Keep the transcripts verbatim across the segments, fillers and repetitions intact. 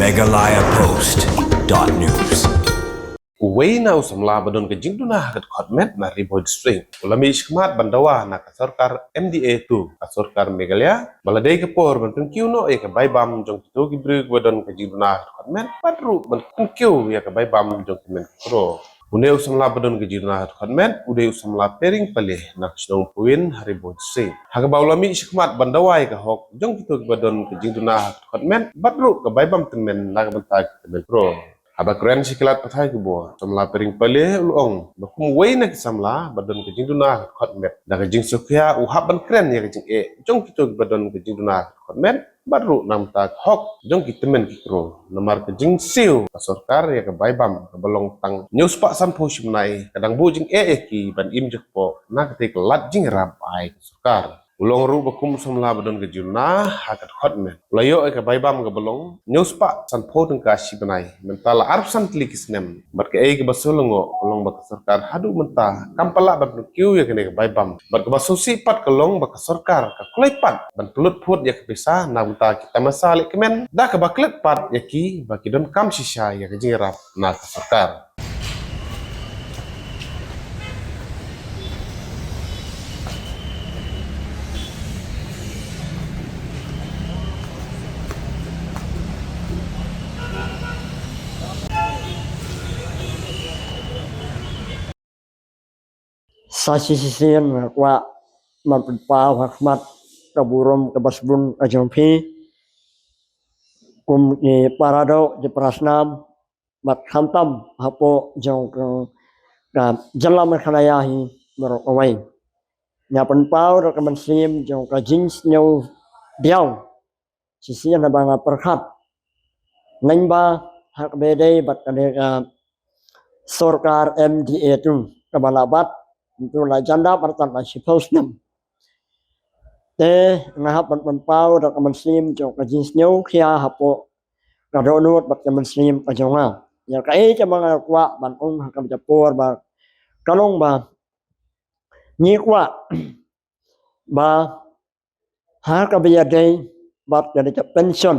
Meghalaya Post dot news. Uwei na u samla ba don ka jingduna ha ka dkhot met na Ri Bhoi District u la mih shakhmat ban dawa na ka sorkar M D A two, ka sorkar Meghalaya, ba la dei ka por ban pynkiew noh ïa ka bai bam jong kito ki briew ba don ka jingduna ha ka dkhot met, bad ruh ban pynkiew ïa ka bai bam jong ki tymmen ki kro. Une u samla ba don ka jingduna ha ka dkhot met u dei u samla Pering Pale na ka shnong Pawin ha Ri Bhoi District, ha kaba u la mih shakhmat ban dawa ïa ka hok jong kito kiba don ka jingduna ha ka dkhot met bad ruh ka bai bam tymmen na ka bynta ki tymmen kro. Haba kren sha ki lad pathai khubor, u samla Pering Pale u la ong ba kum uwei na ki samla ba don ka jingduna ha ka dkhot met, da ka jingsngewkhia u hap ban kren ïa ka jingeh jong kito kiba don ka jingduna ha ka dkhot met bad ruh na ka bynta ka hok jong ki tymmen ki kro, namar ka jingsiew ka sorkar ïa ka bai bam kaba long tang hynñiew spah sanphew shi bnai, ka dang buh jingeh ïa ki ban im jakpoh na katei ka lad jingïarap ba ai ka sorkar. U la ong ruh ba kum u samla ba don ka jingduna ha ka dkhot met, u la ïoh ïa ka bai bam kaba long hynñiew spah sanphew tyngka shi bnai mynta la arphew san tylli ki snem, bad kaei kaba sngewlyngngoh ka long ba ka sorkar haduh mynta kam pat lah ban pynkiew ïa kane ka bai bam, bad kaba sngewsih pat ka long ba ka sorkar ka kloi pat ban pynlut phut ïa ka pisa na ka bynta ki tamasa lehkmen, da kaba klet pat ïa ki ba ki donkam shisha ïa ka jingïarap na ka sorkar. Sa shisien nga kwah ban pynpaw ha khmat ka burom kaba sbun ka jong phi kum ki para doh ki para snam, bad khamtam hapoh jong ka, ka jylla Meghalaya hi baroh kawei. Nga pynpaw da ka mynsiem jong ka jingsngewdiaw shisien haba nga pyrkhat lyngba ha kaba ïadei bad kane ka sorkar M D A two kaba la bat, mynta la jan dap artat la shiphew snem. Te nga hap ban pynpaw da ka mynsiem jong ka jingsngewkhia hapoh ka dohnud bad ka mynsiem ka jong nga. Ïa kaei kaba nga kwah ban ong ha kane ka por ba ka long ba ngi kwah ba ha kaba ïadei bad kane ka pension,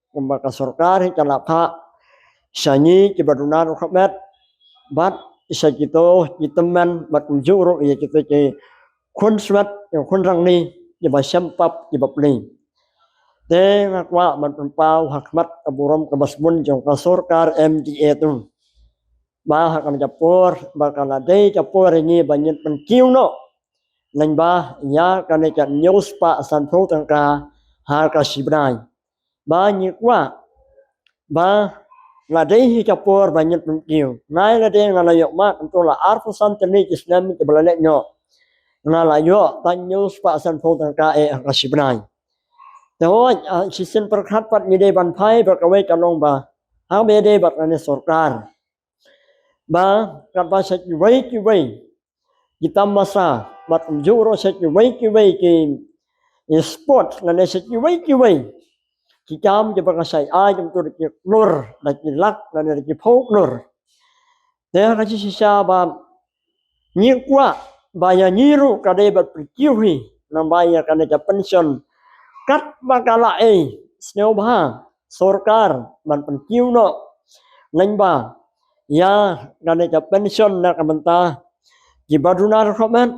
kumba ka sorkar hi ka la phah sha ngi kiba duna ruh ka met, bad sha kito ki tymmen, bad kumjuh ruh ïa kito ki khunswet, ki khunrangni kiba shem pap kiba pli. Te nga kwah ban pynpaw ha khmat ka burom kaba sbun jong ka sorkar M D A two ba ha kane ka por ba ka la dei ka por ïa ngi ba ngin pynkiew noh lyngba ïa kane ka hynñiew spah sanphew tyngka ha ka shi bnai. Ba ngi kwah ba la dei hi ka por ba ngin pynkiew. Nga ïa lade nga la ïoh mad, kumto la arphew san tylli ki snem kiba la leit noh, nga la ïoh tang hynñiew spah sanphew tyngka eh ha ka shi bnai. Te hooid, ah, shisien pyrkhat pat ngi dei ban phai bad kawei ka long ba ha kaba ïadei bad kane sorkar, ba katba sha kiwei kiwei ki tamasa bad kumjuh ruh sha kiwei kiwei ki, ki sport lane sha kiwei kiwei ki kam kiba ka shai ai, kumto da ki klur, da ki lak lane da ki phew klur. Te ha ka jingshisha ba ngi kwah ba ïa ngi ruh ka dei ban pynkiew hi, namar ba ïa kane ka pension katba ka la ei, sngewbha sorkar ban pynkiew noh lyngba ïa kane ka pension na ka bynta kiba duna ruh ka met,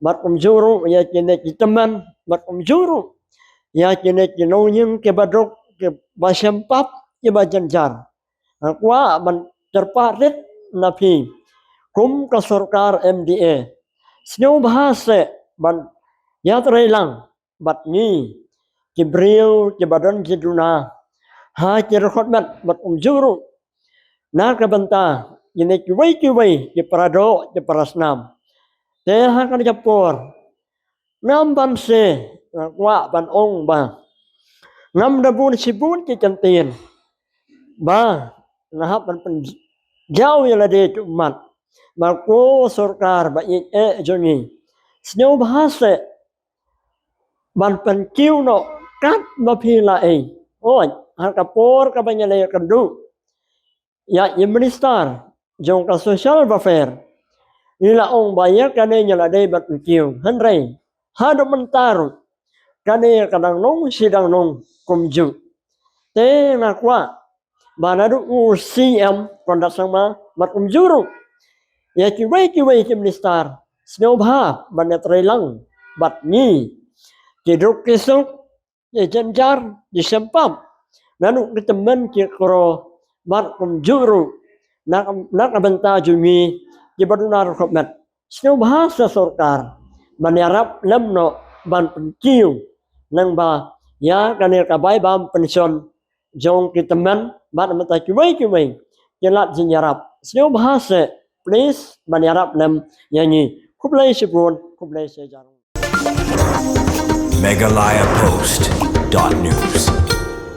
bad kumjuh ruh ïa kine ki tymmen, bad kumjuh ruh ïa kine ki nongïing kiba duk, kiba shem pap, kiba jynjar. Nga kwah ban kyrpad rit na phi kum ka sorkar M D A, sngewbha seh ban ïatrei lang bad ngi ki briew kiba don ki duna ha ki dkhot met, bad kumjuh ruh na ka bynta kine kiwei kiwei ki para doh ki para snam. Te ha kane ka por ngam ban se, nga kwah ban ong ba ngam da bun shibun ki kyntien ba nga hap ban pynjaw ïa lade ki ummat ba ko sorkar ba ïeit eh jong ngi, sngewbha seh ban pynkiew noh katba phi la ei. Hooid, ha ka por kaba ngi la ïakynduh ïa i Minister jong ka Social Welfare, i la ong ba ïa kane ngi la dei ban pynkiew, hynrei haduh mynta ruh kane ka dang long shi dang long kumjuh. Te nga kwah Ba naduh u C M Conrad Sangma bad kumjuh ruh ïa kiwei kiwei ki minister, sngewbha ban ïatrei lang bad ngi ki duk ki suk, ki jynjar, ki sngewpap, naduh ki tymmen ki kro bad kumjuh ruh na, na ka bynta jong ngi kiba duna rukom met. Sngewbha sa sorkar ban ïarap lem noh ban pynkiew, nangba ïa kane ka bai bam pension jong ki tymmen bad mynta kiwei kiwei ki lad jingïarap. Sngewbha sa, please, ban ïarap lem ïa ngi. Khublei shibun, khublei shihajar. Meghalaya Post dot news.